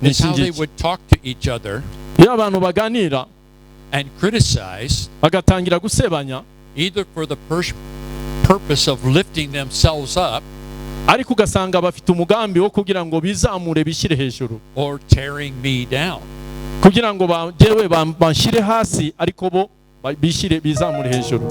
It's how they Iki ngiki. Would talk to each other Iyo abantu baganira and criticize, bagatangira gusebanya, either for the purpose of lifting themselves up ariko ugasanga bafite umugambi wo kugira ngo bizamure, bishyire hejuru, or tearing me down. Kugira ngo jyewe banshyire hasi, ariko bo bishyire, bizamure hejuru.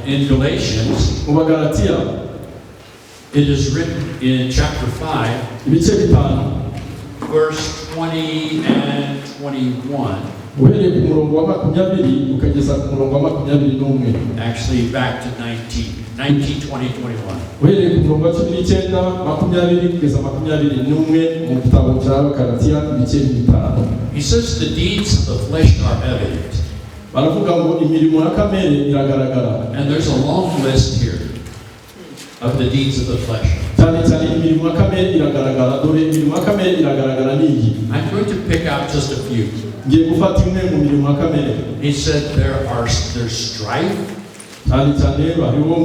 In Galatians, Mu Bagalatiya, it is written in chapter 5, ibice 5, verse 20 and 21. Uhereye ku murongo wa 20 ukageza ku murongo wa 21. Actually, back to 19. 19, 20, 21. Uhereye ku murongo wa 19, 20 kugeza 21 mu gitabo cya Bagalatiya ibice 5. He says the deeds of the flesh are evident. Baravuga ngo imirimo ya kamere iragaragara. And there's a long list here of the deeds of the flesh. Cyane cyane imirimo ya kamere iragaragara. Dore imirimo ya kamere iragaragara ni iyi. I'm going to pick out just a few. Ngiye gufata imwe mu mirimo ya kamere. He said there's strife, Cyane cyane hariho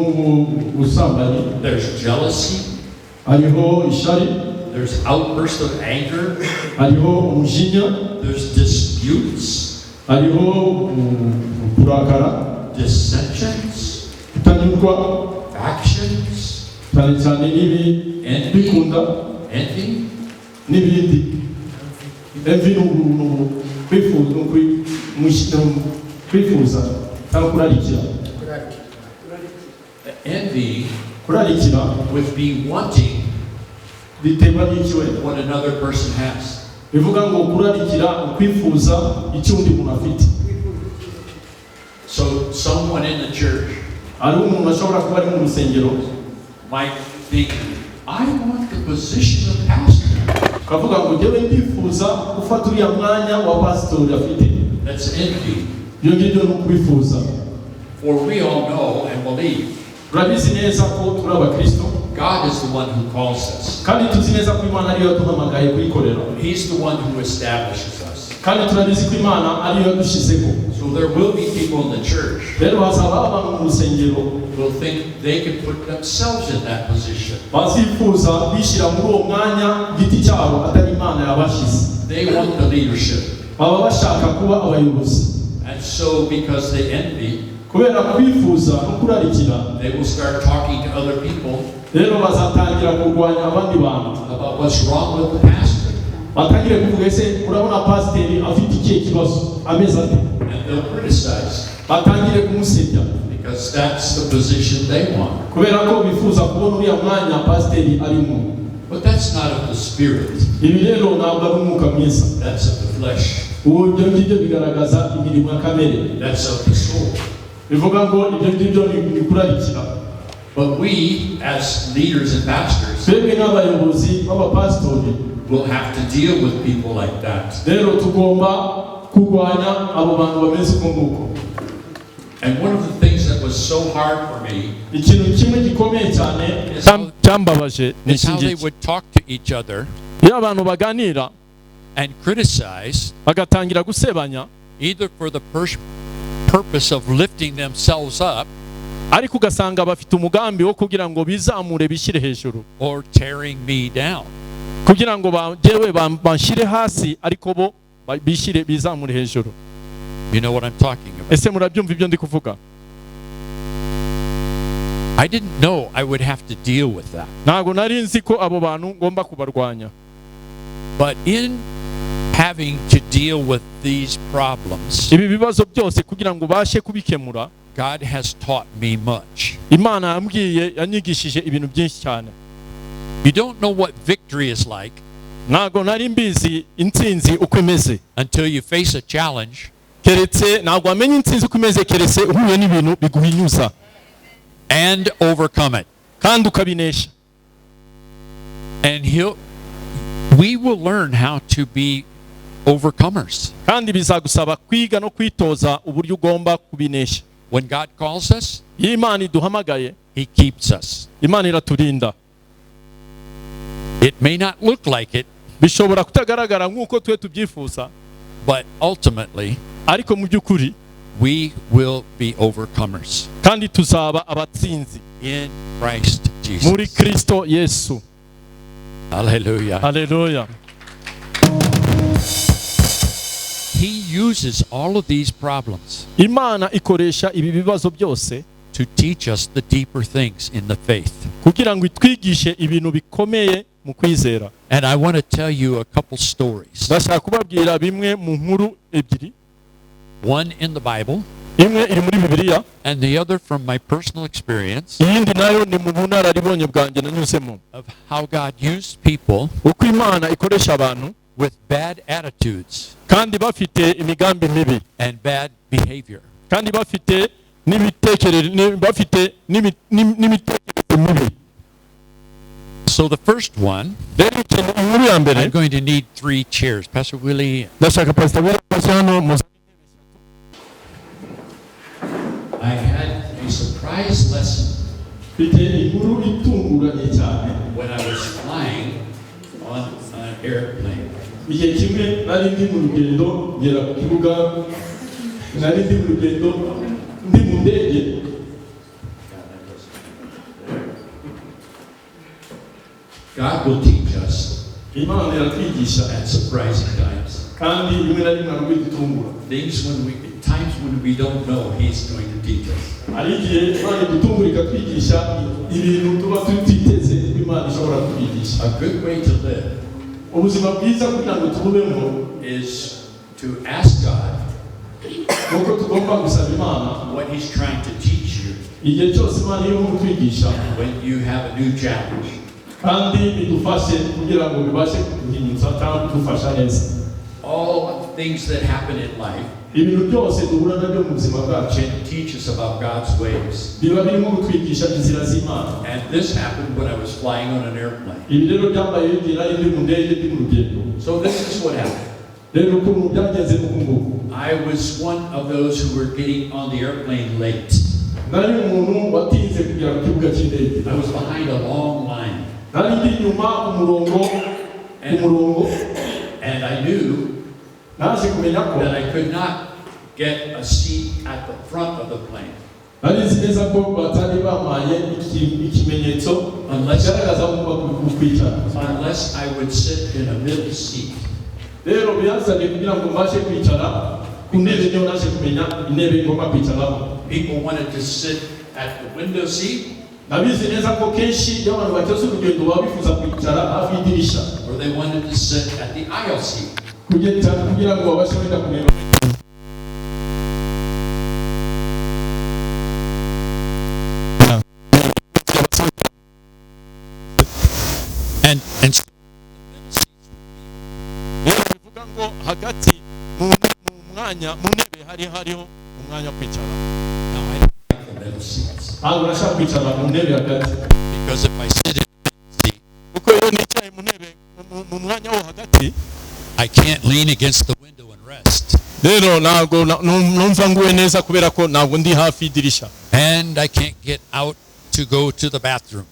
ubusambanyi, there's jealousy, hariho ishari, there's outburst of anger, hariho umujinya, there's disputes, hariho kurakara, dissensions, kutanyurwa, factions, cyane cyane n'ibi envy, bikunda envy, n'ibindi. Envy ni kwifuza, ni kwifuza cyangwa kurarikira. Envy Kurarikira would be wanting biterwa n'iki wenda? What another person has. Bivuga ngo kurarikira kwifuza icyo undi muntu afite. So someone in the church Hariho umuntu ashobora kuba ari mu rusengero might think, "I want the position of pastor." ukavuga ngo njyewe ndifuza gufata uriya mwanya wa pasitori afite. That's envy. Ibyo ngibyo ni ukwifuza. For we all know and believe Turabizi neza ko turi abakristo, God is the one who calls us. kandi tuzi neza ko Imana ariyo yaduhamagaye kuyikorera. He's the one who establishes us. Kandi turabizi ko Imana ariyo yadushyizeho. So there will be people in the church Rero hazaba abantu mu rusengero who will think they can put themselves in that position. Bazifuza kwishyira muri uwo mwanya ku giti cyabo, atari Imana yabashyize. They want the leadership. Baba bashaka kuba abayobozi. And so because they envy, Kubera kwifuza no kurarikira, they will start talking to other people rero bazatangira kurwanya abandi bantu about what's wrong with the pastor. Batangire kuvuga: "Ese urabona pasiteri afite ikihe kibazo? Ameze ate?" And they'll criticize Batangire kumusebya because that's the position they want. Kubera ko bifuza kubona uriya mwanya pasiteri arimo. But that's not of the Spirit. Ibi rero ntabwo ari umwuka mwiza. That's of the flesh. Ubu ibyo ngibyo bigaragaza imirimo ya kamere. That's of the soul. Bivuga ngo ibyo ngibyo ni kurarikira. But we, as leaders and pastors, Twebwe nk'abayobozi b'abapasitori, will have to deal with people like that. Rero tugomba kurwanya abo bantu bameze uko nguko. And one of the things that was so hard for me Ikintu kimwe gikomeye cyane is how, cyambabaje ni is iki how they ngiki. Would talk to each other Iyo abantu baganira and criticize, bagatangira gusebanya, either for the purpose of lifting themselves up ariko ugasanga bafite umugambi wo kugira ngo bizamure, bishyire hejuru, or tearing me down. Kugira ngo jyewe banshyire hasi, ariko bo bishyire, bizamure hejuru. You know what I'm talking about. Ese murabyumva ibyo ndi kuvuga? I didn't know I would have to deal with that. Ntabwo nari nzi ko abo bantu ngomba kubarwanya. But in having to deal with these problems, Ibi bibazo byose kugira ngo ubashe kubikemura, God has taught me much. Imana yambwiye, yanyigishije ibintu byinshi cyane. You don't know what victory is like Ntabwo nari mbizi intsinzi uko imeze until you face a challenge keretse, ntabwo wamenya intsinzi uko imeze keretse uhuye n'ibintu biguhinyuza and overcome it. Kandi ukabinesha. And he'll we will learn how to be overcomers. Kandi bizagusaba kwiga no kwitoza uburyo ugomba kubinesha. When God calls us, Iyo Imana iduhamagaye, He keeps us. Imana iraturinda. It may not look like it, Bishobora kutagaragara nk'uko twe tubyifuza, but ultimately ariko mu by'ukuri we will be overcomers kandi tuzaba abatsinzi in Christ muri Jesus. Kristo Yesu. Hallelujah. Haleluya. He uses all of these problems Imana ikoresha ibi bibazo byose to teach us the deeper things in the faith. kugira ngo itwigishe ibintu bikomeye mu kwizera. And I want to tell you a couple stories. Ndashaka kubabwira bimwe mu nkuru ebyiri. One in the Bible Imwe iri muri Bibiliya, and the other from my personal experience iyindi nayo ni mu bunararibonye bwanjye nanyuzemo, of how God used people uko Imana ikoresha abantu with bad attitudes kandi bafite imigambi mibi, and bad behavior. kandi bafite n'imitekerereze, bafite n'imitekerereze mibi. So the first one, Rero ikintu, inkuru ya mbere, I'm going to need 3 chairs. Pastor Willie, ndashaka Pastor Willie afashe hano muze. I had a surprise lesson Mfite inkuru itunguranye cyane. when I was flying on an airplane. Igihe kimwe nari ndi mu rugendo ngera ku kibuga, nari ndi mu rugendo ndi mu ndege. God will teach us Imana iratwigisha at surprising times. kandi rimwe na rimwe hari idutungura. Things when we times when we don't know He's going to teach us. Hari igihe Imana idutungura ikatwigisha ibintu tuba tutiteze ko Imana ishobora kutwigisha. A good way to live Ubuzima bwiza kugira ngo tububemo is to ask God nuko tugomba gusaba Imana what He's trying to teach you igihe cyose Imana irimo kutwigisha, when you have a new challenge. kandi bidufashe kugira ngo bibashe kuduhinyuza cyangwa kudufasha neza. All things that happen in life Ibintu byose duhura nabyo mu buzima bwacu can teach us about God's ways. biba birimo kutwigisha inzira z'Imana. And this happened when I was flying on an airplane. Ibi rero byambaye igihe nari ndi mu ndege ndi mu rugendo. So this is what happened. Rero ukuntu byagenze ni uku nguku. I was one of those who were getting on the airplane late. Nari umuntu watinze kugera ku kibuga cy'indege. I was behind a long line. Nari ndi inyuma ku murongo, ku murongo. And I knew Naje kumenya ko that I could not get a seat at the front of the plane nari nzi neza ko batari bampaye ikimenyetso unless, kigaragaza aho ngomba kwicara. unless I would sit in a middle seat. Rero byansabye kugira ngo mbashe kwicara ku ntebe, niyo naje kumenya intebe ngomba kwicaramo. People wanted to sit at the window seat Ndabizi neza ko kenshi iyo abantu bateze urugendo baba bifuza kwicara hafi y'idirisha, or they wanted to sit at the aisle seat. kugira ngo babashe wenda kureba. And so Rero bivuga ngo hagati mu mwanya mu ntebe hari hariho umwanya wo kwicara. now I don't like the middle seats Ntabwo nashaka kwicara mu ntebe hagati, because if I sit in the middle seat, kuko iyo nicaye mu ntebe mu mwanya wo hagati, I can't lean against the window and rest. rero ntabwo numva nguwe neza kubera ko ntabwo ndi hafi y'idirisha. And I can't get out to go to the bathroom.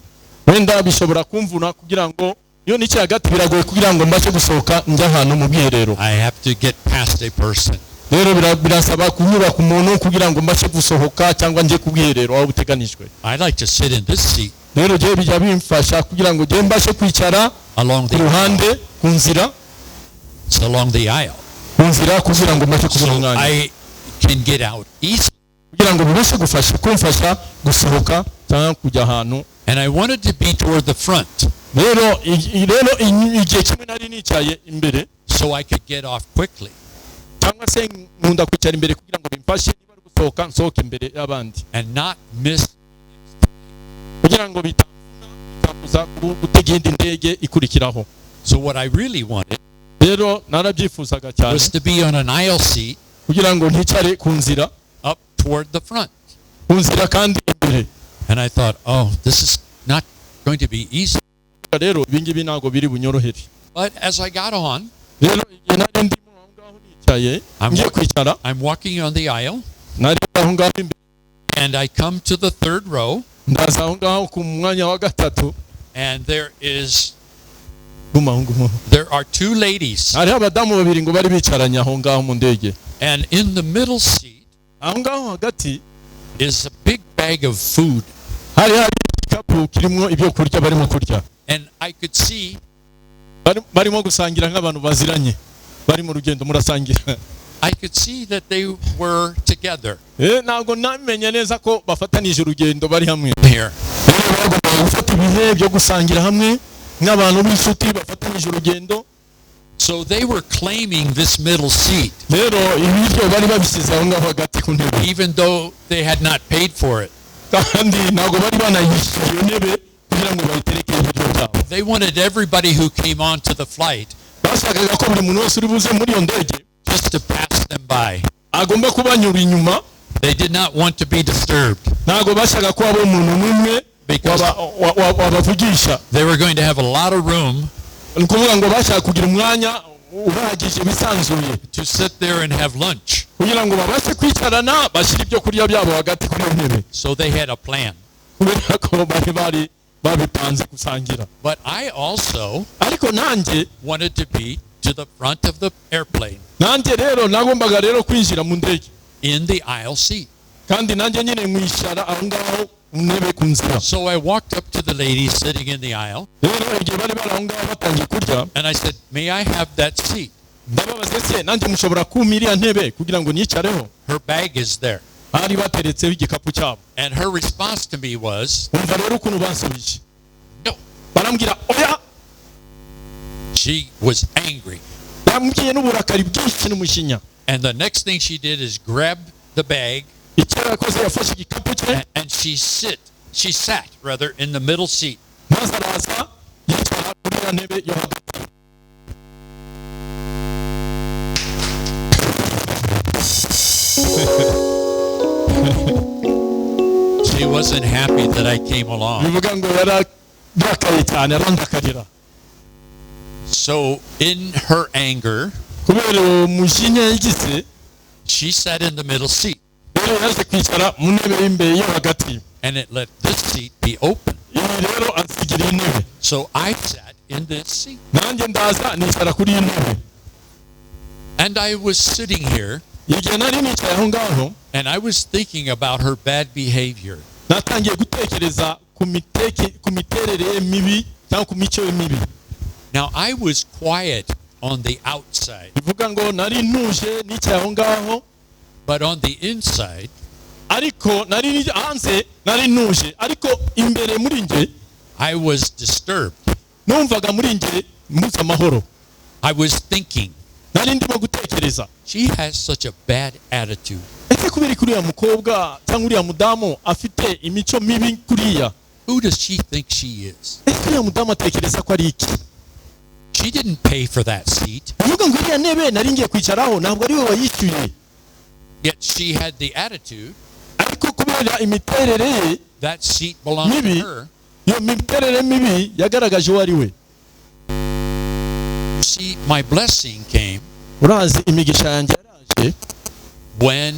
Wenda bishobora kumvuna kugira ngo iyo nicaye hagati biragoye kugira ngo mbashe gusohoka njya ahantu mu bwiherero. I have to get past a person. Rero birasaba kunyura ku muntu kugira ngo mbashe gusohoka cyangwa njye ku bwiherero aho buteganijwe. I like to sit in this seat Rero njyewe bijya bimfasha kugira ngo njye mbashe kwicara along ku the ruhande ku nzira, it's along the aisle. ku nzira kugira ngo mbashe kubona So umwanya, I can get out easily. kugira ngo bibashe gufasha kumfasha gusohoka cyangwa kujya ahantu. And I wanted to be toward the front Rero rero igihe kimwe nari nicaye imbere, so I could get off quickly cyangwa se nkunda kwicara imbere kugira ngo bimfashe niba ari gusohoka nsohoke imbere y'abandi, and not miss kugira ngo bitamvuna bikambuza gutega iyindi ndege ikurikiraho. So what I really wanted Rero narabyifuzaga cyane was to be on an aisle seat kugira ngo nticare ku nzira, up toward the front. ku nzira kandi imbere. And I thought, oh, this is not going to be easy. Rero ibi ngibi ntabwo biri bunyorohere. But as I got on, Rero igihe nari ndimo aho ngaho nicaye ngiye kwicara, I'm walking on the aisle, nari aho ngaho imbere, and I come to the third row, Ndaza aho ngaho ku mwanya wa gatatu. And there is Guma aho ngaho. There are two ladies. Hariho abadamu babiri ngo bari bicaranye aho ngaho mu ndege. And in the middle seat Aho ngaho hagati is a big bag of food. hari igikapu kirimo ibyo kurya barimo kurya. And I could see Barimo gusangira nk'abantu baziranye bari mu rugendo murasangira. I could see that they were together Ntabwo namenye neza ko bafatanije urugendo bari hamwe. here. Rero bagombaga gufata ibihe byo gusangira hamwe nk'abantu b'inshuti bafatanije urugendo. So they were claiming this middle seat, Rero ibiryo bari babisize aho ngaho hagati ku ntebe, even though they had not paid for it. kandi ntabwo bari banayishyuye iyo ntebe kugira ngo bayitereke ibiryo byabo. They wanted everybody who came onto the flight Bashakaga ko buri muntu wese uri buze muri iyo ndege just to pass them by. agomba kubanyura inyuma. They did not want to be disturbed Ntabwo bashaka ko haba umuntu n'umwe because wabavugisha. they were going to have a lot of room Ni ukuvuga ngo bashaka kugira umwanya uhagije bisanzuye to sit there and have lunch. kugira ngo babashe kwicarana bashyire ibyo kurya byabo hagati kuri iyo ntebe. So they had a plan. Kubera ko bari babipanze gusangira. But I also Ariko nanjye wanted to be to the front of the airplane nanjye rero nagombaga rero kwinjira mu ndege, in the aisle seat. kandi nanjye nyine mwicara aho ngaho mu ntebe ku nzira. So I walked up to the lady sitting in the aisle Rero igihe bari bari aho ngaho batangiye kurya, and I said, "May I have that seat?" ndababaza ese nanjye mushobora kumpa iriya ntebe kugira ngo niyicareho? Her bag is there. Bari bateretseho igikapu cyabo. And her response to me was, Umva rero ukuntu bansubije. "No." Barambwira oya. She was angry. Bambwiye n'uburakari bwinshi n'umujinya. And the next thing she did is grab the bag Icyo yakoze yafashe igikapu cye and she sat rather in the middle seat. maze araza yicara kuri ya ntebe yo hagati. She wasn't happy that I came along. Bivuga ngo yararakaye cyane arandakarira. So in her anger, Kubera uwo mujinya yagize, she sat in the middle seat rero yaje kwicara mu ntebe y'imbere yo hagati. and it let this seat be open. Iyi rero ansigira iyi ntebe. So I sat in this seat. Nanjye ndaza nicara kuri iyi ntebe. And I was sitting here Igihe nari nicaye aho ngaho, and I was thinking about her bad behavior. natangiye gutekereza ku miterere ye mibi cyangwa ku mico ye mibi. Now I was quiet on the outside, Bivuga ngo nari ntuje nicaye aho ngaho, but on the inside, ariko nari hanze nari ntuje, ariko imbere muri njye I was disturbed. numvaga muri njye mbuze amahoro. I was thinking, Nari ndimo gutekereza, she has such a bad attitude. ese kubera ko uriya mukobwa cyangwa uriya mudamu afite imico mibi kuriya, Who does she think she is? ese uriya mudamu atekereza ko ari iki? She didn't pay for that seat, Bivuga ngo iriya ntebe nari ngiye kwicaraho ntabwo ari we wayishyuye, yet she had the attitude ariko kubera imiterere ye that seat belonged to mibi, her. iyo miterere mibi yagaragaje uwo ari we. You see, my blessing came Urazi imigisha yanjye yaraje when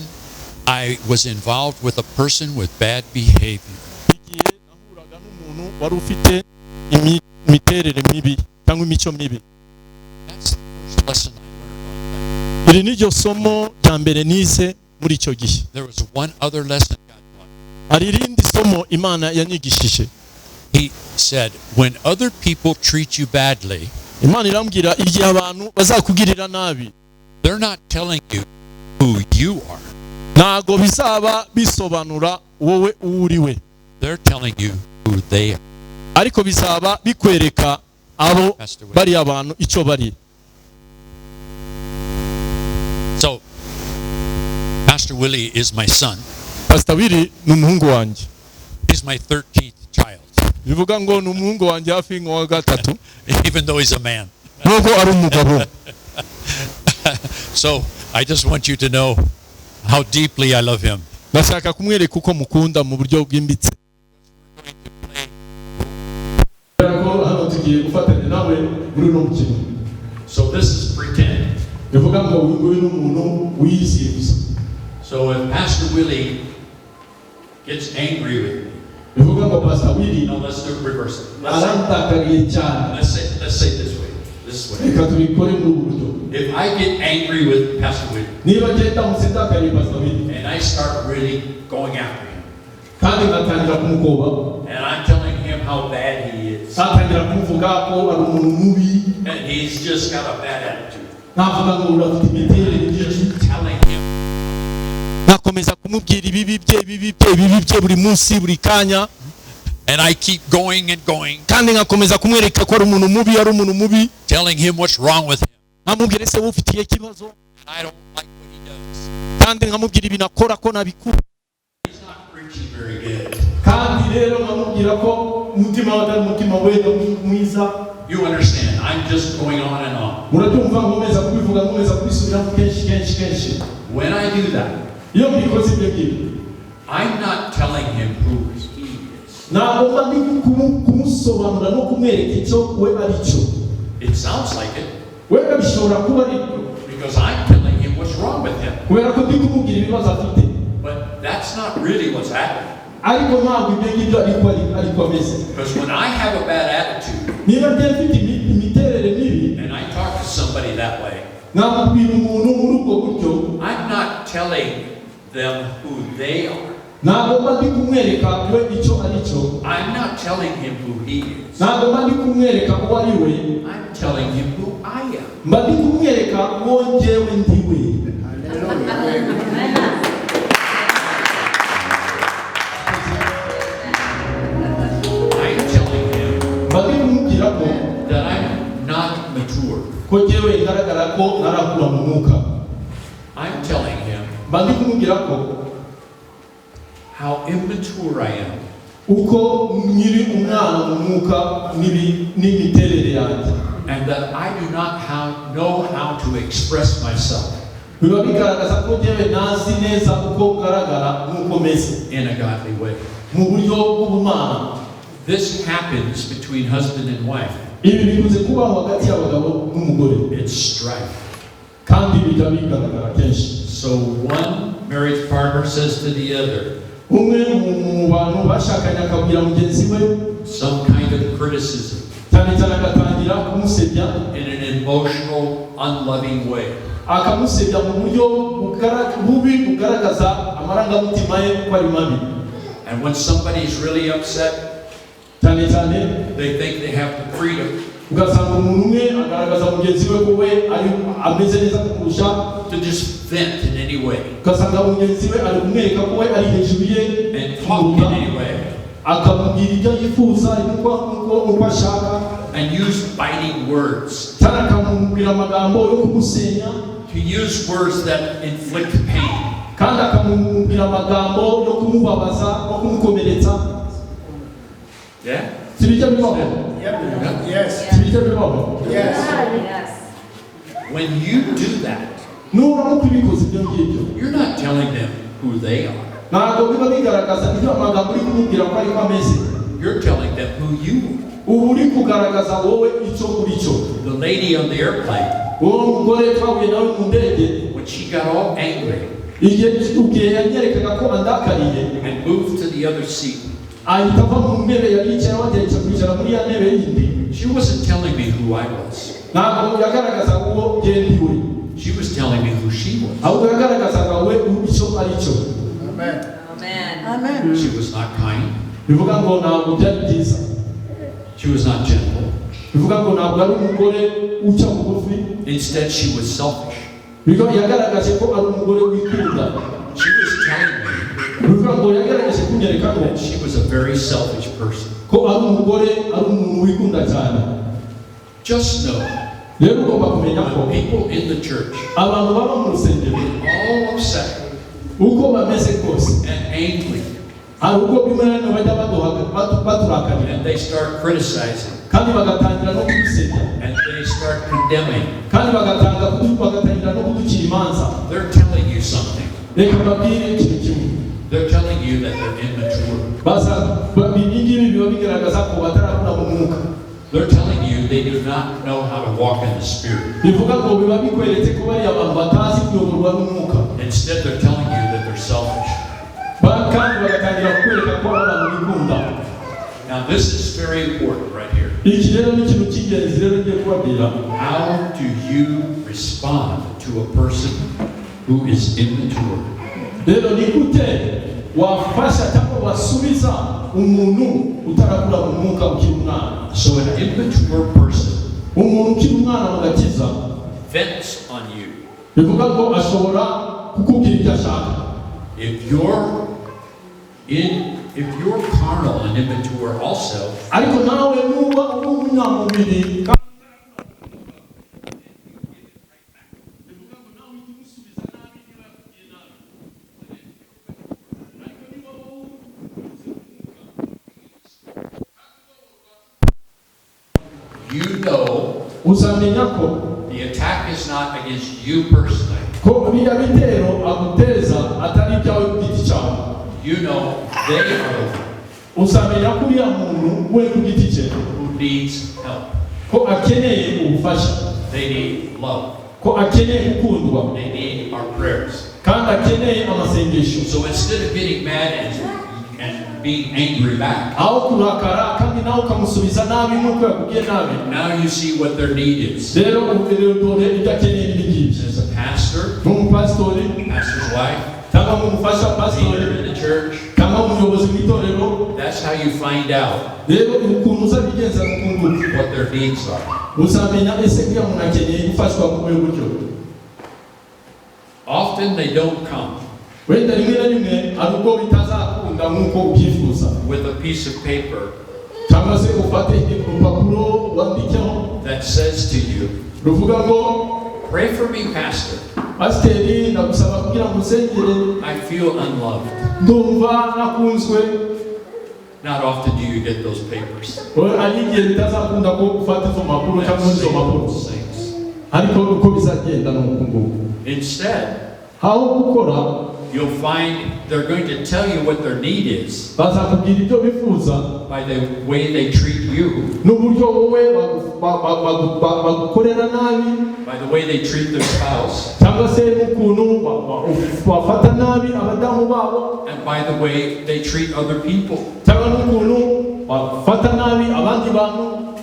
I was involved with a person with bad behavior. igihe nahuraga n'umuntu wari ufite imiterere mibi cyangwa imico mibi. That's the first lesson I learned on that. Iri ni ryo somo rya mbere nize muri icyo gihe. There was one other lesson God taught. Hari irindi somo Imana yanyigishije. He said, when other people treat you badly, Imana irambwira igihe abantu bazakugirira nabi, they're not telling you who you are. ntago bizaba bisobanura wowe uwo uri we, They're telling you who they are. ariko bizaba bikwereka abo Pastor Willie. bari abantu icyo bari. So, Pastor Willie is my son. Pastor Willie ni umuhungu wanjye. He's my 13th child, Bivuga ngo ni umuhungu wanjye hafi nk'uwa gatatu, even though he's a man. nubwo ari umugabo. So, I just want you to know how deeply I love him. Ndashaka kumwereka uko mukunda mu buryo bwimbitse. Kubera ko hano tugiye gufatanya nawe muri uno mukino. So, this is pretend. Bivuga ngo uyu nguyu ni umuntu wiyiziye gusa. So, if Pastor Willie gets angry with me, Bivuga ngo Pastor Willy No, let's do reverse it. Let's say, arandakariye cyane. let's say it this way. This way. Reka tubikore muri ubu buryo. If I get angry with Pastor Willie Niba ngenda ndamutse ndakariye Pastor Willy and I start really going after him, kandi nkatangira kumukoba, and I'm telling him how bad he is, nkatangira kumuvuga ko ari umuntu mubi, and he's just got a bad attitude, nkavuga ngo urafite imiterere mibi, just telling him, nkakomeza kumubwira ibibi bye, ibibi bye, ibibi bye, buri munsi, buri kanya, and I keep going and going, kandi nkakomeza kumwereka ko ari umuntu mubi, ari umuntu mubi, telling him what's wrong with him. Nkamubwira: ese wowe ufitiye ikibazo? And I don't like what he does. Kandi nkamubwira ibintu akora ko nabikura. He's not preaching very good. Kandi rero nkamubwira ko umutima we atari umutima wenda mwiza. You understand? I'm just going on and on. Murabyumva, nkomeza kubivuga, nkomeza kubisubiramo kenshi, kenshi, kenshi. When I do that, Iyo mbikoze ibyo ngibyo, I'm not telling him who he is. Ntabwo mba ndi kumusobanura no kumwereka icyo we ari cyo. It sounds like it Wenda bishobora kuba ari byo, because I'm telling him what's wrong with him. kubera ko ndi kumubwira ibibazo afite. But that's not really what's happening. Ariko ntabwo ibyo ngibyo ariko ameze. Because when I have a bad attitude Niba ngiye mfite imiterere mibi and I talk to somebody that way, nkabwira umuntu muri ubwo buryo, I'm not telling them who they are. Ntabwo mba ndi kumwereka we icyo ari cyo. I'm not telling him who he is. Ntabwo mba ndi kumwereka uwo ari we. I'm telling him who I am. Mba ndi kumwereka uwo njyewe ndi we. I'm telling him Mba ndi kumubwira ko that I'm not mature. ko njyewe ngaragara ko ntarakura mu mwuka. I'm telling him Mba ndi kumubwira ko how immature I am uko nkiri umwana mu mwuka n'imiterere yanjye, and that I do not know how to express myself biba bigaragaza ko njyewe ntazi neza uko ngaragara n'uko meze in a godly way. Mu buryo bw'ubumana. This happens between husband and wife. Ibi bikunze kubaho hagati y'abagabo n'umugore. It's strife. Kandi bijya bigaragara kenshi. So one marriage partner says to the other Umwe mu bantu bashakanye akabwira mugenzi we some kind of criticism cyane cyane agatangira kumusebya in an emotional, unloving way. Akamusebya mu buryo bubi bugaragaza amarangamutima ye ko ari mabi. And when somebody's really upset, Cyane cyane they think they have the freedom ugasanga umuntu umwe agaragaza mugenzi we ko we ari ameze neza kumurusha, to just vent in any way ugasanga mugenzi we ari kumwereka ko we ari hejuru ye and talk in any way akamubwira ibyo yifuza uko ashaka and use biting words, cyane akamubwira amagambo yo kumusenya, to use words that inflict pain. Kandi akamubwira amagambo yo kumubabaza no kumukomeretsa. Yeah? Si bijya bibaho? Yes. Si bijya bibaho? Yes. Yes. When you do that, Nuramuka ubikoze ibyo ngibyo, you're not telling them who they are. Ntabwo biba bigaragaza ibyo amagambo uri kumubwira ko ariko ameze. You're telling them who you are. Uba uri kugaragaza wowe icyo uri cyo. The lady on the airplane, Uwo mugore twahuye nawe mu ndege, when she got all angry igihe yanyerekaga ko andakariye and moved to the other seat, ahita ava mu ntebe yari yicayeho agenda kwicara muri ya ntebe yindi, she wasn't telling me who I was. Ntabwo yagaragazaga uwo njye ndi we. She was telling me who she was. Ahubwo yagaragazaga we icyo ari cyo. Amen. Amen. She was not kind. Bivuga ngo ntabwo byari byiza. She was not gentle. Bivuga ngo ntabwo ari umugore uca bugufi. Instead, she was selfish. Bivuga yagaragaje ko ari umugore wikunda. She was telling me Bivuga ngo yagaragaje kunyereka ko that she was a very selfish person. Ko ari umugore, ari umuntu wikunda cyane. Just know, Rero ugomba kumenya ko when people in the church abantu baba mu rusengero get all upset uko bameze kose and angry hari ubwo bimwe na bimwe bajya baturakarira and they start criticizing kandi bagatangira no kudusebya and they start condemning, kandi bagatangira no kuducira imanza, they're telling you something. Reka mbabwire ikintu kimwe. They're telling you that they're immature. Ibi ngibi biba bigaragaza ko batarakura mu mwuka. They're telling you they do not know how to walk in the Spirit. Bivuga ngo biba bikweretse ko bariya bantu batazi kuyoborwa n'umwuka. Instead, they're telling you that they're selfish. Kandi bagatangira kukwereka ko ari abantu bikunda. Now, this is very important right here. Iki rero ni ikintu cy'ingenzi rero ngiye kubabwira. How do you respond to a person who is immature? Rero ni gute wafasha cyangwa wasubiza umuntu utarakura mu mwuka, ukiri umwana? So, an immature person Umuntu ukiri umwana mu gakiza vents on you. bivuga ngo ashobora kukubwira icyo ashaka. If you're carnal and immature also, Ariko nawe nuba uri umunyamubiri kandi bivuga ngo nawe uhita umusubiza nabi niba yakubwiye nabi, ariko niba wowe ukuze mu mwuka you know uzamenya ko the attack is not against you personally. ko biriya bitero aguteza atari ibyawe ku giti cyawe. You know they are the one Uzamenya ko uriya muntu we ku giti cye who needs help. ko akeneye ubufasha. They need love. Ko akeneye gukundwa. They need our prayers. Kandi akeneye amasengesho. So instead of getting mad and being angry back, Aho kurakara kandi nawe ukamusubiza nabi nk'uko yakubwiye nabi, now you see what their need is. Rero ubu rero dore ibyo akeneye ni ngibyo. As a pastor, Nk'umupasitori pastor's wife, cyangwa nk'umufasha wa pasitori leader in the church, cyangwa umuyobozi mu itorero, that's how you find out rero ukuntu uzabigenza ni uku nguku. What their needs are. Uzamenya ese uriya muntu akeneye gufashwa mu buhe buryo. Often they don't come Wenda rimwe na rimwe hari ubwo bitazakunda nk'uko ubyifuza with a piece of paper cyangwa se ufate urupapuro wandikeho that says to you, ruvuga ngo, "Pray for me, Pastor. "Pasiteri, ndagusaba kugira ngo usengere. I feel unloved." Ndumva nakunzwe." Not often do you get those papers. Hari igihe bitazakunda ko ufata izo mpapuro cyangwa izo mpapuro. That same. Ariko uko bizagenda ni uku nguku. Instead, Aho gukora, you'll find they're going to tell you what their need is bazakubwira ibyo bifuza by the way they treat you, n'uburyo wowe bagukorera nabi, by the way they treat their spouse, cyangwa se n'ukuntu bafata nabi abadamu babo, and by the way they treat other people. Cyangwa n'ukuntu bafata nabi abandi bantu.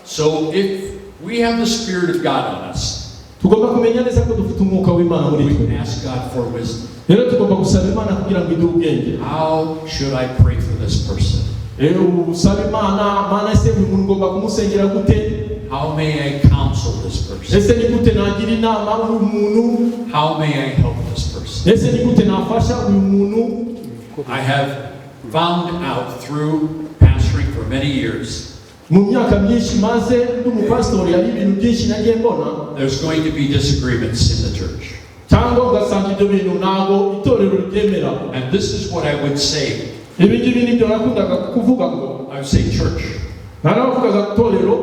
So if we have the Spirit of God on us, Tugomba kumenya neza ko dufite umwuka w'Imana muri twe. We ask God for wisdom. Rero tugomba gusaba Imana kugira ngo iduhe ubwenge. How should I pray for this person? Rero usaba Imana: Mana, ese uyu muntu ngomba kumusengera gute? How may I counsel this person? Ese ni gute nagira inama uyu muntu? How may I help this person? Ese ni gute nafasha uyu muntu? I have found out through pastoring for many years, Mu myaka myinshi maze ndi umupasitori hari ibintu byinshi nagiye mbona. There's going to be disagreements in the church. Cyangwa ugasanga ibyo bintu ntabwo itorero ribyemera. And this is what I would say. Ibi ngibi nibyo nakundaga kuvuga ngo, I would say, "Church, naravugaga itorero,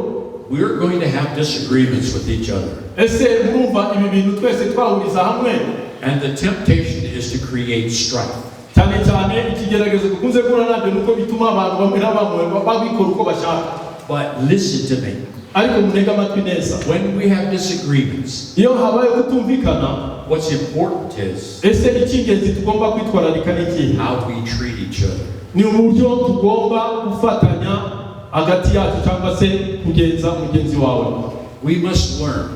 we're going to have disagreements with each other." Ese murumva ibi bintu twese twahuriza hamwe? And the temptation is to create strife. Cyane cyane ikigeragezo dukunze guhura nabyo ni uko bituma abantu bamwe na bamwe babikora uko bashaka. But listen to me. Ariko munege amatwi neza. When we have disagreements, Iyo habaye kutumvikana, what's important is ese icy'ingenzi tugomba kwitwararika ni ikihe? How we treat each other. Ni uburyo tugomba gufatanya hagati yacu cyangwa se kugenza mugenzi wawe. We must learn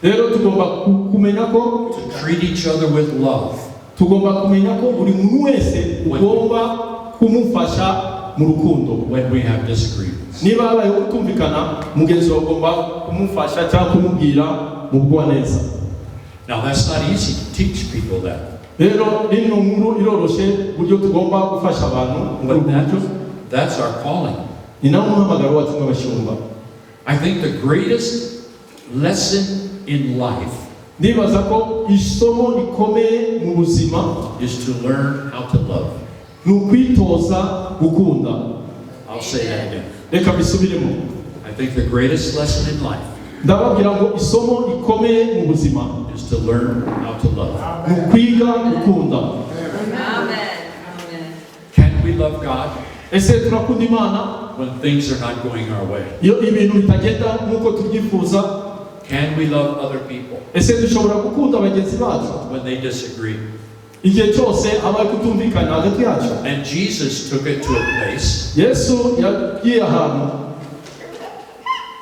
Rero tugomba kumenya ko to treat each other with love tugomba kumenya ko buri muntu wese ugomba kumufasha mu rukundo when we have disagreements. Niba habayeho kutumvikana, mugenzi wawe ugomba kumufasha cyangwa kumubwira mu bugwaneza. Now, that's not easy to teach people that, Rero rino nkuru iroroshye uburyo tugomba gufasha abantu muri but ubu buryo. that's our calling. Ni nawo muhamagaro wacu nk'abashumba. I think the greatest lesson in life Ndibaza ko isomo rikomeye mu buzima is to learn how to love. Ni ukwitoza gukunda. I'll say that again. Reka bisubiremo. I think the greatest lesson in life Ndababwira ngo isomo rikomeye mu buzima is to learn how to love. Ni ukwiga gukunda. Amen. Amen. Can we love God Ese turakunda Imana when things are not going our way? Iyo ibintu bitagenda nk'uko tubyifuza? Can we love other people Ese dushobora gukunda bagenzi bacu when they disagree? Igihe cyose habaye kutumvikana hagati yacu. And Jesus took it to a place Yesu yagiye ahantu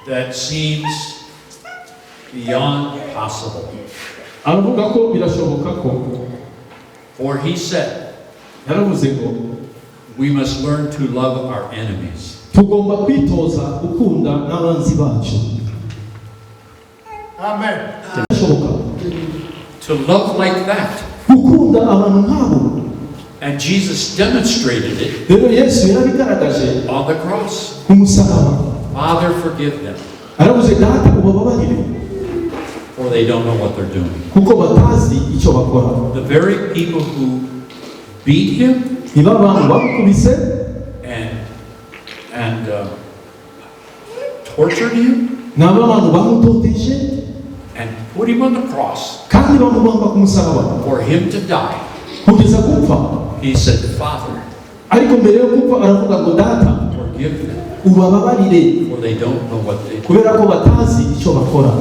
that seems beyond possible. Aravuga ko birashoboka ko For he said, yaravuze ngo we must learn to love our enemies. Tugomba kwitoza gukunda n'abanzi bacu. Amen. Birashoboka. To love like that. Gukunda abantu nk'abo. And Jesus demonstrated it Rero Yesu yarabigaragaje on the cross. ku musaraba. Father, forgive them, Aravuze, Data, ubababarire, for they don't know what they're doing. kuko batazi icyo bakora. The very people who beat him Niba abantu bamukubise and tortured him ni abantu bamutoteje and put him on the cross kandi bamubamba ku musaraba for him to die. kugeza gupfa. He said, "Father, Ariko mbere yo gupfa aravuga ngo, Data, forgive them, ubababarire, for they don't know what they do." kubera ko batazi icyo bakora.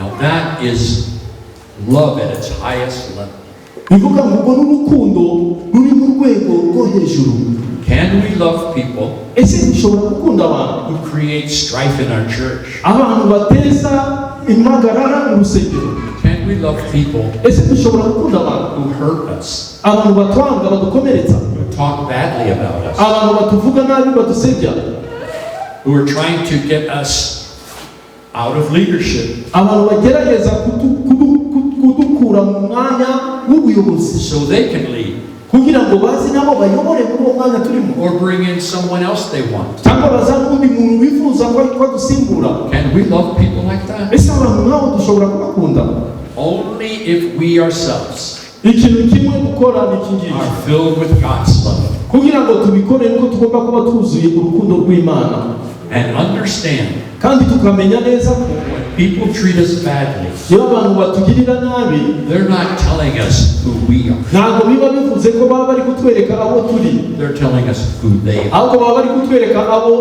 Now that is love at its highest level. Bivuga ngo ubwo n'urukundo ruri mu rwego rwo hejuru. Can we love people Ese dushobora gukunda abantu who create strife in our church? abantu bateza impagarara mu rusengero? Can we love people Ese dushobora gukunda abantu who hurt us, abantu batwanga, badukomeretsa, who talk badly about us, abantu batuvuga nabi, badusebya, who are trying to get us out of leadership abantu bagerageza kudukura mu mwanya w'ubuyobozi so they can lead kugira ngo baze nabo bayobore muri uwo mwanya turimo, or bring in someone else they want? Cyangwa bazane undi muntu wifuza ko adusimbura? Can we love people like that? Ese abantu nk'abo dushobora kubakunda? Only if we ourselves Ikintu kimwe dukora ni iki ngiki: are filled with God's love kugira ngo tubikore nuko tugomba kuba twuzuye urukundo rw'Imana and understand kandi tukamenya neza ko when people treat us badly, iyo abantu batugirira nabi, they're not telling us who we are. Ntabwo biba bivuze ko baba bari kutwereka abo turi. They're telling us who they are. Ahubwo baba bari kutwereka abo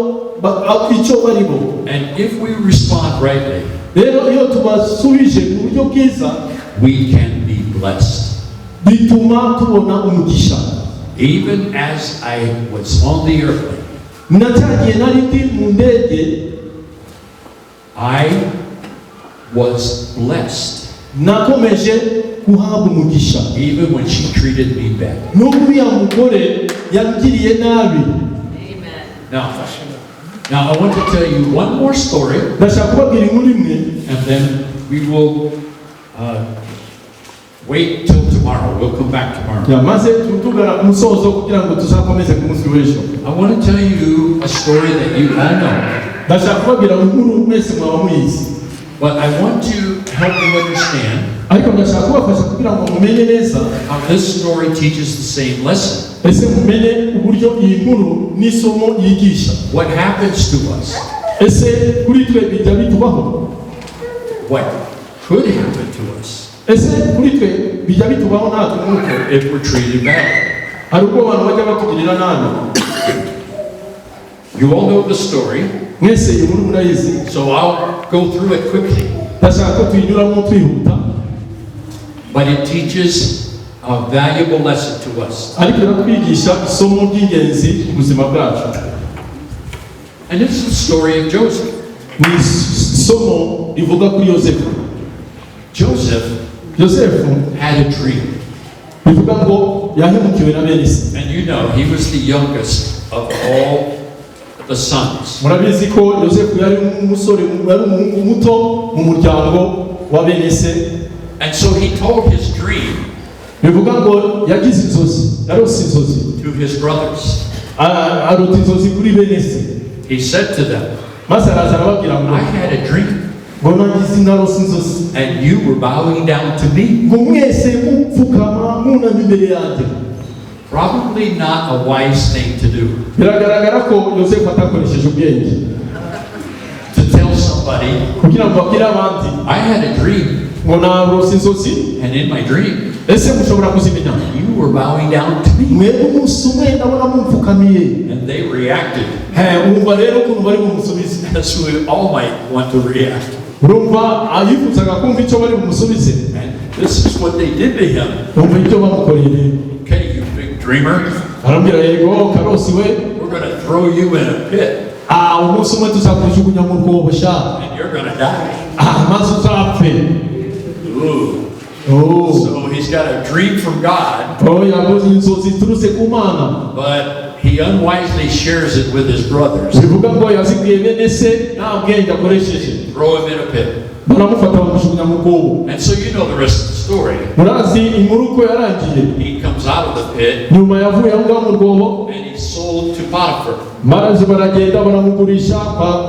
icyo bari bo. And if we respond rightly, Rero iyo tubasubije mu buryo bwiza, we can be blessed. Bituma tubona umugisha. Even as I was on the airplane, Na cya gihe nari ndi mu ndege, I was blessed nakomeje guhabwa umugisha even when she treated me bad. Nubwo uriya mugore yangiriye nabi. Amen. Now I want to tell you one more story, Ndashaka kubabwira inkuru imwe, and then we will wait till tomorrow. We'll come back tomorrow. Ya, maze tugana ku musozo kugira ngo tuzakomeze ku munsi w'ejo. I want to tell you a story that you all know, Ndashaka kubabwira inkuru mwese mwaba muyizi, but I want to help you understand ariko ndashaka kubafasha kugira ngo mumenye neza how this story teaches the same lesson. Ese mumenye uburyo iyi nkuru n'isomo yigisha. What happens to us, Ese kuri twe bijya bitubaho? What could happen to us Ese kuri twe bijya bitubaho natwe nk'uko if we're treated badly? Hari ubwo abantu bajya batugirira nabi. You all know the story, Mwese iyi nkuru murayizi, so I'll go through it quickly. Ndashaka ko tuyinyuramo twihuta. But it teaches a valuable lesson to us. Ariko iratwigisha isomo ry'ingenzi mu buzima bwacu. And it's the story of Joseph. Ni isomo rivuga kuri Yosefu. Joseph Yosefu had a dream. Bivuga ngo yahemukiwe na bene se. And you know, he was the youngest of all the sons. Murabizi ko Yosefu yari umusore, yari umuhungu muto mu muryango wa bene se. And so he told his dream Bivuga ngo yagize inzozi, yarose inzozi to his brothers. Arota inzozi kuri bene se. He said to them, Maze araza arababwira ngo, "I had a dream, ngo nagize narose inzozi, and you were bowing down to me." ngo mwese mupfukama munamye imbere yanjye. Probably not a wise thing to do, Biragaragara ko Yosefu atakoresheje ubwenge to tell somebody, kugira ngo abwire abandi, "I had a dream, ngo narose inzozi, and in my dream, ese mushobora kuzimenya? You were bowing down to me." Mwebwe umunsi umwe ndabona mumfukamiye. And they reacted He, wumva rero ukuntu bari bumusubize. as we all might want to react. Urumva yifuzaga kumva icyo bari bumusubize. And this is what they did to him. Umva icyo bamukoreye rero. "Okay, you big dreamer, Arambwira yego karosi we, we're going to throw you in a pit ah, umunsi umwe tuzakujugunya mu rwobo sha, and you're going to die." ah, maze uzapfe. Ooh. Oh. So he's got a dream from God, Oh, yakoze inzozi ziturutse ku Mana, but he unwisely shares it with his brothers. Bivuga ngo yazibwiye bene se nta bwenge akoresheje. Throw him in a pit. Baramufata bamujugunya mu rwobo. And so you know the rest of the story. Murazi inkuru uko yarangiye. He comes out of the pit Nyuma yavuye aho ngaho mu rwobo, and he's sold to Potiphar. Maze baragenda baramugurisha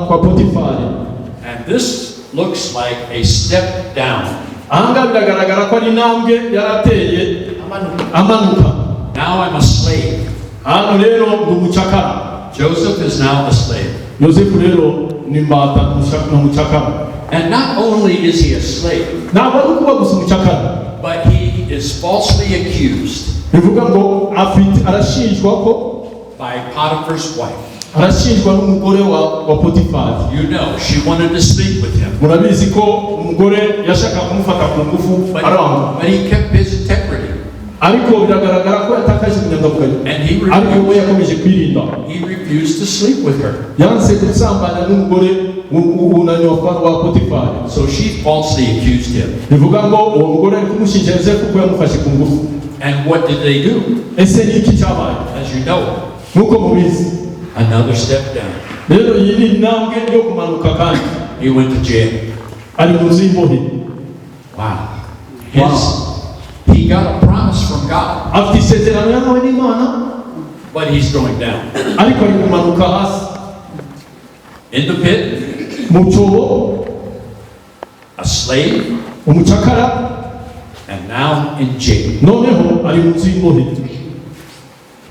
kwa Potifari. And this looks like a step down. Aha ngaha biragaragara ko ari intambwe yarateye amanuka. Now I'm a slave. Hano rero ndi umucakara. Joseph is now a slave. Yosefu rero ni imbata, ni umucakara. And not only is he a slave, Ntabwo ari ukuba gusa umucakara, but he is falsely accused bivuga ngo afite arashinjwa ko by Potiphar's wife. Arashinjwa n'umugore wa Potifari. You know, she wanted to sleep with him, Murabizi ko umugore yashakaga kumufata ku ngufu, aranga. but he kept his integrity. Ariko biragaragara ko yatakaje ubunyangamugayo. And he Ariko we refused, yakomeje kwirinda. he refused to sleep with her. Yanze gusambana n'umugore w'unani wa Potifari. So she falsely accused him. Bivuga ngo uwo mugore ari kumushinja Yosefu ko yamufashe ku ngufu. And what did they do? Ese ni iki cyabaye? As you know, Nk'uko mubizi, another step down. Rero iyi ni intambwe yo kumanuka kandi. He went to jail. Ari mu nzu y'imbohe. Wow. He got a promise from God, Afite isezerano yahawe n'Imana, but he's going down. Ariko ari kumanuka hasi. In the pit, Mu cyobo, a slave, umucakara, and now in jail. Noneho ari mu nzu y'imbohe.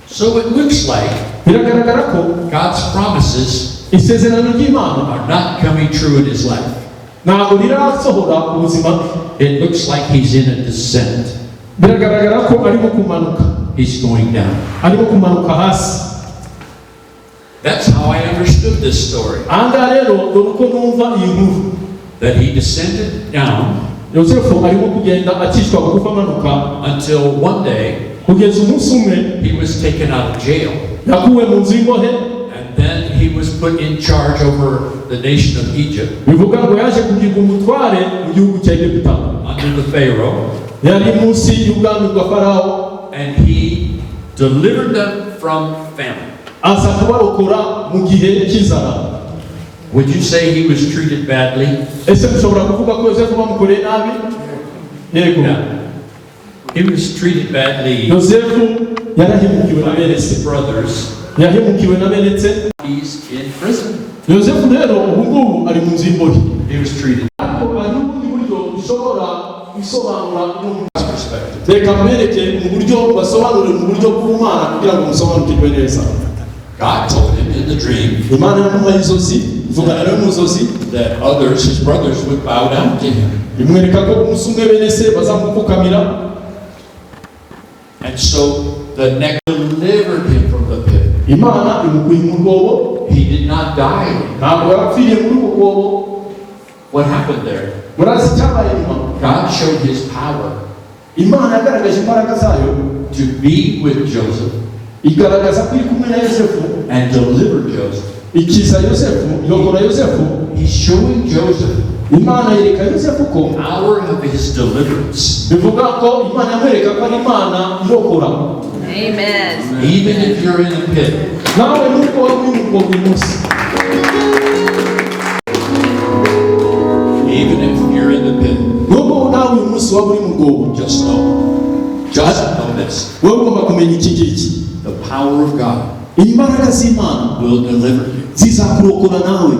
So it looks like Biragaragara ko God's promises isezerano ry'Imana are not coming true in his life. Ntabwo rirasohora ku buzima bwe. It looks like he's in a descent. Biragaragara ko arimo kumanuka. He's going down. Arimo kumanuka hasi. That's how I understood this story. Aha ngaha rero dore uko numva iyi nkuru. That he descended down Yosefu arimo kugenda acishwa bugufi amanuka, until one day kugeza umunsi umwe he was taken out of jail. Yakuwe mu nzu y'imbohe. And then he was put in charge over the nation of Egypt Bivuga ngo yaje kugirwa umutware mu gihugu cya Egiputa, under the Pharaoh. Yari munsi y'ubwami bwa Farawo. And he delivered them from famine. Aza kubarokora mu gihe cy'inzara. Would you say he was treated badly? Ese mushobora kuvuga ko Yosefu bamukoreye nabi? Yego. No. He was treated badly Yosefu yarahemukiwe na by bene his se. brothers. Yahemukiwe na bene se. He's in prison. Yosefu rero ubu ngubu ari mu nzu y'imbohe. He was treated Ariko hari n'ubundi buryo ushobora gusobanura ino nkuru. God's perspective. Reka mwereke mu buryo basobanure mu buryo bw'Ubumana kugira ngo musobanukirwe neza. God told him in the dream Imana yamuhaye inzozi, ivugana nawe mu nzozi, that others, his brothers, would bow down to him. Imwereka ko umunsi umwe bene se bazamupfukamira. And so the next delivered him from the pit. Imana imukuye mu rwobo. He did not die. Ntabwo yapfiriye muri urwo rwobo. What happened there? Murazi icyabaye nyuma? God showed his power Imana yagaragaje imbaraga zayo to be with Joseph igaragaza ko iri kumwe na Yosefu and deliver Joseph. Ikiza Yosefu, irokora Yosefu. He's showing Joseph Imana yereka Yosefu ko the power of his deliverance. Bivuga ko Imana yamwereka ko ari Imana irokora. Amen. Even if you're in the pit, Nawe nubwo waba uri mu rwobo uyu munsi, even if you're in the pit, nubwo nawe uyu munsi waba uri mu rwobo, just know this. Wowe ugomba kumenya iki ngiki. The power of God Imbaraga z'Imana will deliver you. Zizakurokora nawe.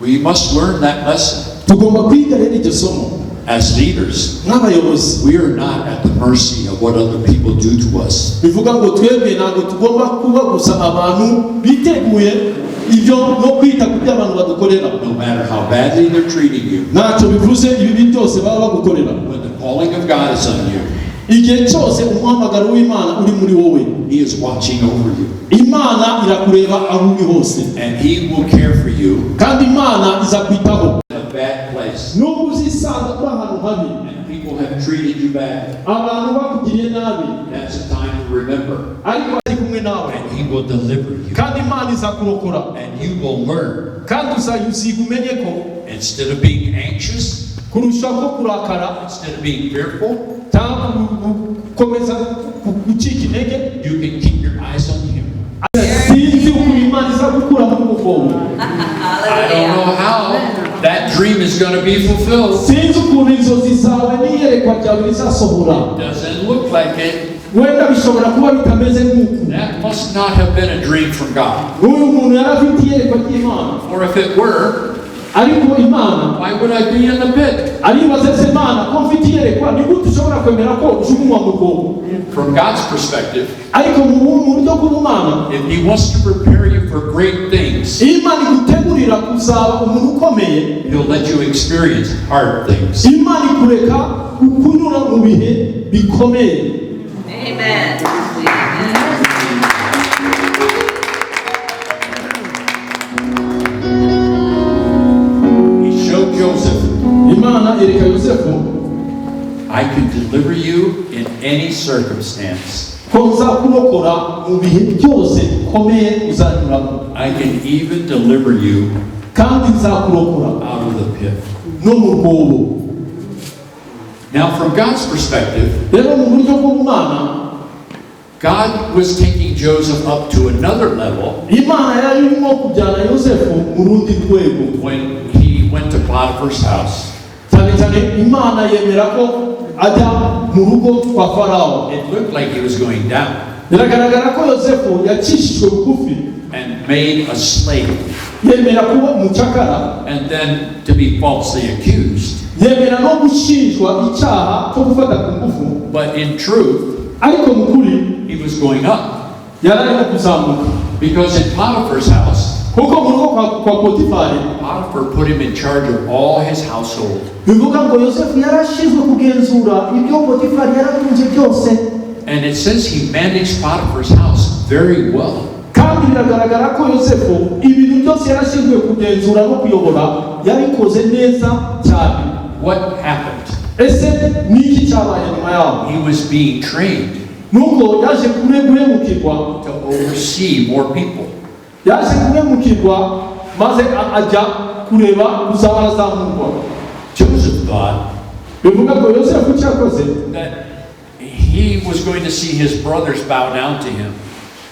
We must learn that lesson. Tugomba kwiga rero iryo somo. As leaders, Nk'abayobozi, we are not at the mercy of what other people do to us. Bivuga ngo twebwe ntabwo tugomba kuba gusa abantu biteguye ibyo no kwita ku byo abantu badukorera. No matter how badly they're treating you, Ntacyo bivuze ibibi byose baba bagukorera. When the calling of God is on you, Igihe cyose umuhamagaro w'Imana uri muri wowe, He is watching over you. Imana irakureba aho uri hose. And He will care for you Kandi Imana izakwitaho. In a bad place. Nubwo uzisanga uri ahantu habi, And people have treated you bad. Abantu bakugiriye nabi, That's a time to remember. Ariko ari kumwe nawe. And He will deliver you. Kandi Imana izakurokora. And you will learn. Kandi uzayiziga umenye ko Instead of being anxious, kurusha ko kurakara instead of being fearful, cyangwa gukomeza gucika intege, you can keep your eyes on Him. Sinzi ukuntu Imana izagukura muri ubwo bwobo. I don't know how that dream is going to be fulfilled. Sinzi ukuntu inzozi zawe n'iyerekwa ryawe rizasohora. Doesn't look like it. Wenda bishobora kuba bitameze nk'uku. That must not have been a dream from God. Uyu muntu yari afite iyerekwa ry'Imana. Or if it were, Ariko Imana, why would I be in the pit? Aribaza ese Imana ko mfite iyerekwa ni gute ushobora kwemera ko ujugunywa mu rwobo? From God's perspective, Ariko mu buryo bw'ubumana, if He wants to prepare you for great things, iyo Imana igutegurira kuzaba umuntu ukomeye, He'll let you experience hard things. Imana ikureka kunyura mu bihe bikomeye. Amen. Amen. He showed Joseph, Imana yereka Yosefu "I can deliver you in any circumstance. Ko nzakurokora mu bihe byose bikomeye uzanyuramo. I can even deliver you Kandi nzakurokora out of the pit." no mu rwobo. Now, from God's perspective, Rero mu buryo bw'ubumana, God was taking Joseph up to another level Imana yari irimo kujyana Yosefu mu rundi rwego. When he went to Potiphar's house. Cyane cyane Imana yemera ko ajya mu rugo kwa Farawo. It looked like he was going down Biragaragara ko Yosefu yacishijwe bugufi and made a slave yemera kuba umucakara and then to be falsely accused. Yemera no gushinjwa icyaha cyo gufata ku ngufu. But in truth, Ariko mu kuri, he was going up yari arimo kuzamuka because in Potiphar's house, kuko mu rugo kwa Potifari, Potiphar put him in charge of all his household. Bivuga ngo Yosefu yarashinzwe kugenzura ibyo Potifari yaratunze byose. And it says he managed Potiphar's house very well. Kandi biragaragara ko Yosefu ibintu byose yarashinzwe kugenzura no kuyobora yabikoze neza cyane. What happened? Ese ni iki cyabaye nyuma yaho? He was being trained Nuko yaje kure guhemukirwa to oversee more people. Yaje guhemukirwa maze ajya kureba kuzaba arazamurwa. Joseph thought Bivuga ngo Yosefu icyo yakoze, that he was going to see his brothers bow down to him.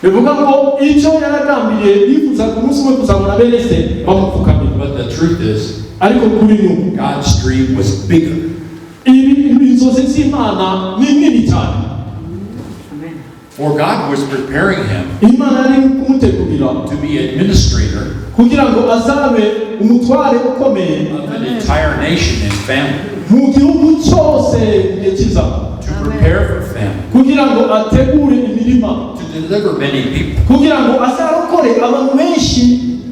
Bivuga ngo icyo yaragambiriye yifuzaga umunsi umwe kuzabona bene se bamupfukamira. But the truth is, Ariko kuri nubu, God's dream was bigger. Ibi inzozi z'Imana ni nini cyane. For God was preparing him Imana yari kumutegurira to be administrator kugira ngo azabe umutware ukomeye of an entire nation and family, mu gihugu cyose mu gihe kizaza, to prepare for famine, kugira ngo ategure imirima, to deliver many people, kugira ngo azarokore abantu benshi,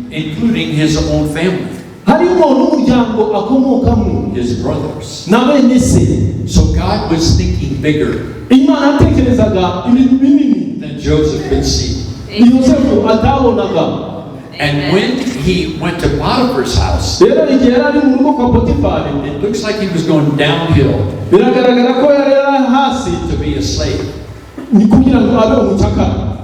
including his own family, harimo n'umuryango akomokamo, his brothers. Na bene se. So God was thinking bigger Imana yatekerezaga ibintu binini than Joseph could see. Yosefu atabonaga. And when he went to Potiphar's house, Rero igihe yari ari mu rugo kwa Potifari, it looks like he was going downhill biragaragara ko yari ari hasi to be a slave. Ni kugira ngo abe umucakara.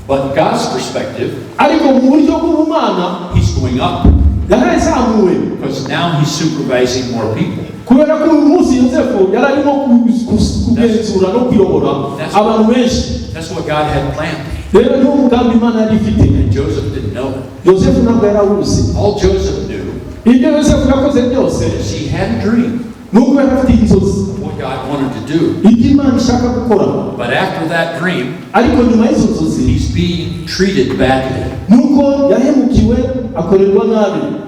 But God's perspective, Ariko mu buryo bw'ubumana, he's going up yarazamuwe because now he's supervising more people. Kubera ko uyu munsi Yosefu yari arimo kugenzura no kuyobora abantu benshi. That's what God had planned. Rero niwo mugambi Imana yari ifite. And Joseph didn't know it. Yosefu ntabwo yari awuzi. All Joseph knew Ibyo Yosefu yakoze byose is he had a dream ni uko yari afite inzozi of what God wanted to do. ibyo Imana ishaka gukora. But after that dream, Ariko nyuma y'izo nzozi, he's being treated badly ni uko yahemukiwe akorerwa nabi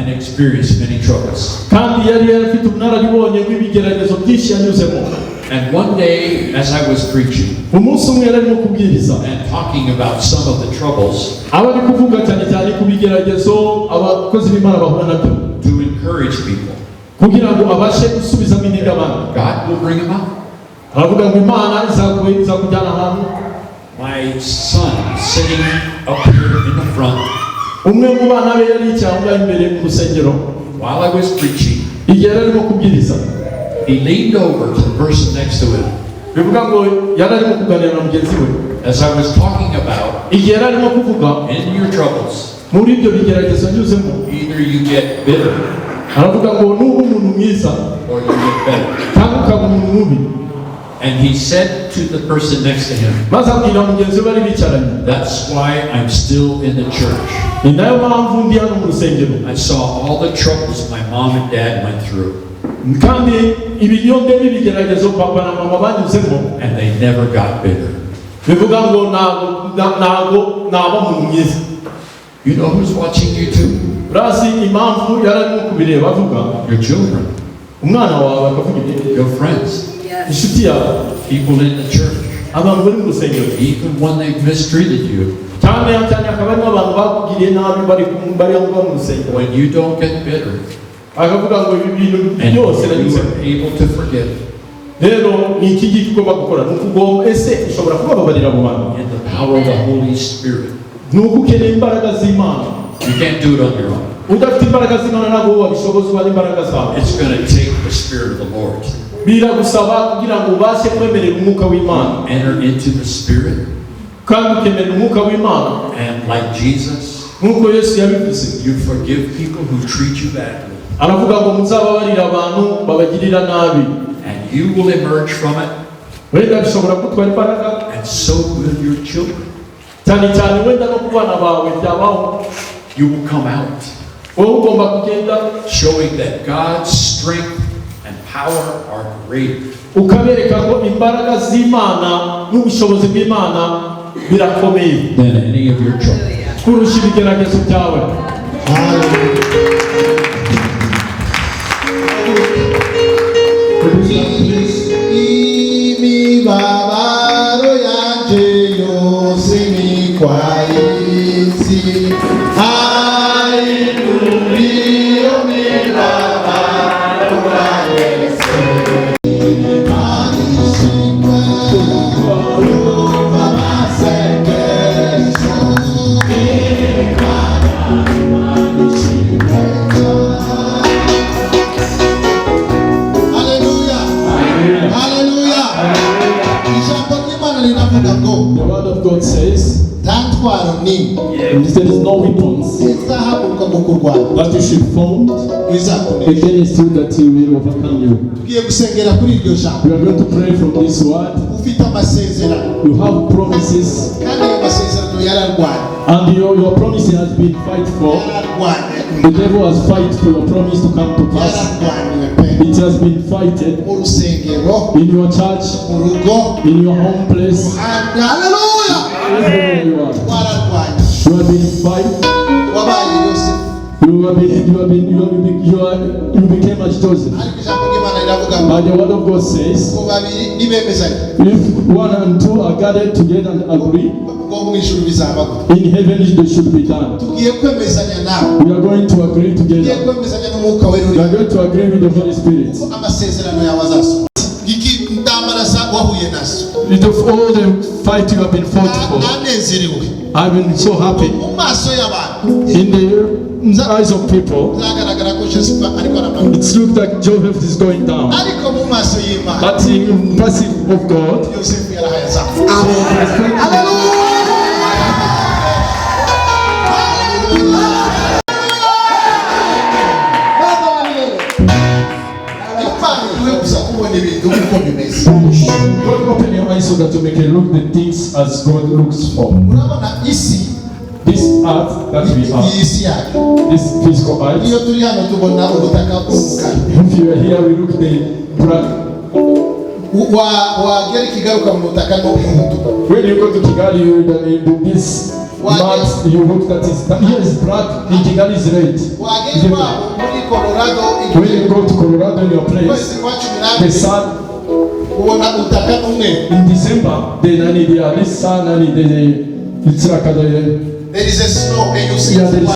and experienced many troubles. Kandi yari yarafite ubunararibonye bw'ibigeragezo byinshi yanyuzemo. And one day, as I was preaching Umunsi umwe yari arimo kubwiriza and talking about some of the troubles aba ari kuvuga cyane cyane ku bigeragezo abakozi b'Imana bahura nabyo to encourage people, kugira ngo abashe gusubizamo intege abandi, God will bring them out. Aravuga ngo Imana izakujyana ahantu. My son sitting up here in the front Umwe mu bana be yari yicaye aho ngaho imbere mu rusengero while I was preaching. Igihe yari arimo kubwiriza. He leaned over to the person next to him Bivuga ngo yari arimo kuganira na mugenzi we as I was talking about igihe yari arimo kuvuga in your troubles, muri ibyo bigeragezo nyuzemo, either you get bitter aravuga ngo nuba umuntu mwiza or you get better. Cyangwa ukaba umuntu mubi. And he said to the person next to him, Maze abwira mugenzi we bari bicaranye, "That's why I'm still in the church. Ni nayo mpamvu ndi hano mu rusengero. I saw all the troubles my mom and dad went through, Kandi ibi iyo ndeba ibigeragezo papa na mama banyuzemo, and they never got bitter." Bivuga ngo ntabwo ntabwo naba umuntu mwiza. You know who's watching you too? Urazi impamvu yari arimo kubireba avuga? Your children, Umwana wawe akavuga ibyo, your friends, inshuti yawe, people in the church, abantu bari mu rusengero, even when they've mistreated you. Cyane cyane hakaba harimo abantu bakugiriye nabi bari bari aho ngaho mu rusengero. When you don't get bitter Akavuga ngo ibi bintu and byose you nanyuzemo. are able to forgive Rero ni iki ngiki ugomba gukora? Ni ukugomba ese ushobora kubababarira abo bantu? in the power of the Holy Spirit. Ni uko ukeneye imbaraga z'Imana. You can't do it on your own. Udafite imbaraga z'Imana ntabwo wowe wabishobozwa n'imbaraga zawe. It's going to take the Spirit of the Lord. Biragusaba kugira ngo ubashe kwemerera umwuka w'Imana. Enter into the Spirit, Kandi ukemerera umwuka w'Imana, and like Jesus, nk'uko Yesu yabivuze, you forgive people who treat you badly, aravuga ngo muzababarire abantu babagirira nabi. And you will emerge from it, Wenda bishobora gutwara imbaraga, and so will your children. Cyane cyane wenda no ku bana bawe byabaho. You will come out Wowe ugomba kugenda showing that God's strength and power are greater ukabereka ko imbaraga z'Imana n'ubushobozi bw'Imana birakomeye than any of your troubles. Kurusha ibigeragezo byawe. Please. Imibabaro yanje yose ni kwa isi Hallelujah, mibabaro yose Imana ishimwe, yumva amasengesho. Imana ishimwe cyane. Hallelujah. Hallelujah. Ijambo ry'Imana riravuga ngo The word of God says, nta ntwaro n'imwe there is no weapons izahaguruka ngo kurwanya that you should form izakunesha. Against you that he will overcome you. Tugiye gusengera kuri iryo jambo. We are going to pray from this word. Ufite amasezerano, You have promises, kandi ayo masezerano yararwanye, and your promise has been fight for. yararwanye, The devil has fight for your promise to come to pass. Yararwaniwe pe. It has been fighted Mu rusengero, in your church, mu rugo, in your home place, muhanda, haleluya, everywhere you are. wararwanye. You have been fight. Wabaye Yosefu. You have been, you have been, you are, you became as Joseph. Ariko ijambo ry'Imana riravuga ngo But the word of God says, ngo babiri nibemezanya, if one and two are gathered together and agree, ngo mu ijuru bizaba gute? In heaven they should be done. Tugiye kwemezanya nawe. We are going to agree Tugiye together. kwemezanya n'umwuka wera We uri are going to agree with the Holy Spirit. ko amasezerano yawe azasohora. Iki intambara za wahuye nazo, It of all the fight you have been fought for, nanezerewe. I've been so happy. Mu maso y'abantu In the eyes of people, bizagaragara ko Yosefu ariko aramanuka, it looks like Joseph is going down. Ariko mu maso y'Imana, But in passive of God, Yosefu yarahaye azamuka. Haleluya! Baba wa milele, Imana iduhe gusa kubona ibintu uko bimeze. God open your eyes so that you may can look the things as God looks for. Urabona isi, This earth that we are, iyi si yacu, this physical earth, iyo turi hano tubona ubutaka bw'umukara. If you are here, we look the black. Wagera ikigaruka mu butaka ni umutuku. When you go to Kigali, you this mat, you look that is that here is black, in Kigali is red. Wagera iwabo muri Colorado, When you go to Colorado in your place, ukwezi kwa cumi the n'abiri sun ubona ubutaka n'umweru. In December, the nani, the this sun, nani, the it's like the There is a snow and you see Yeah, there is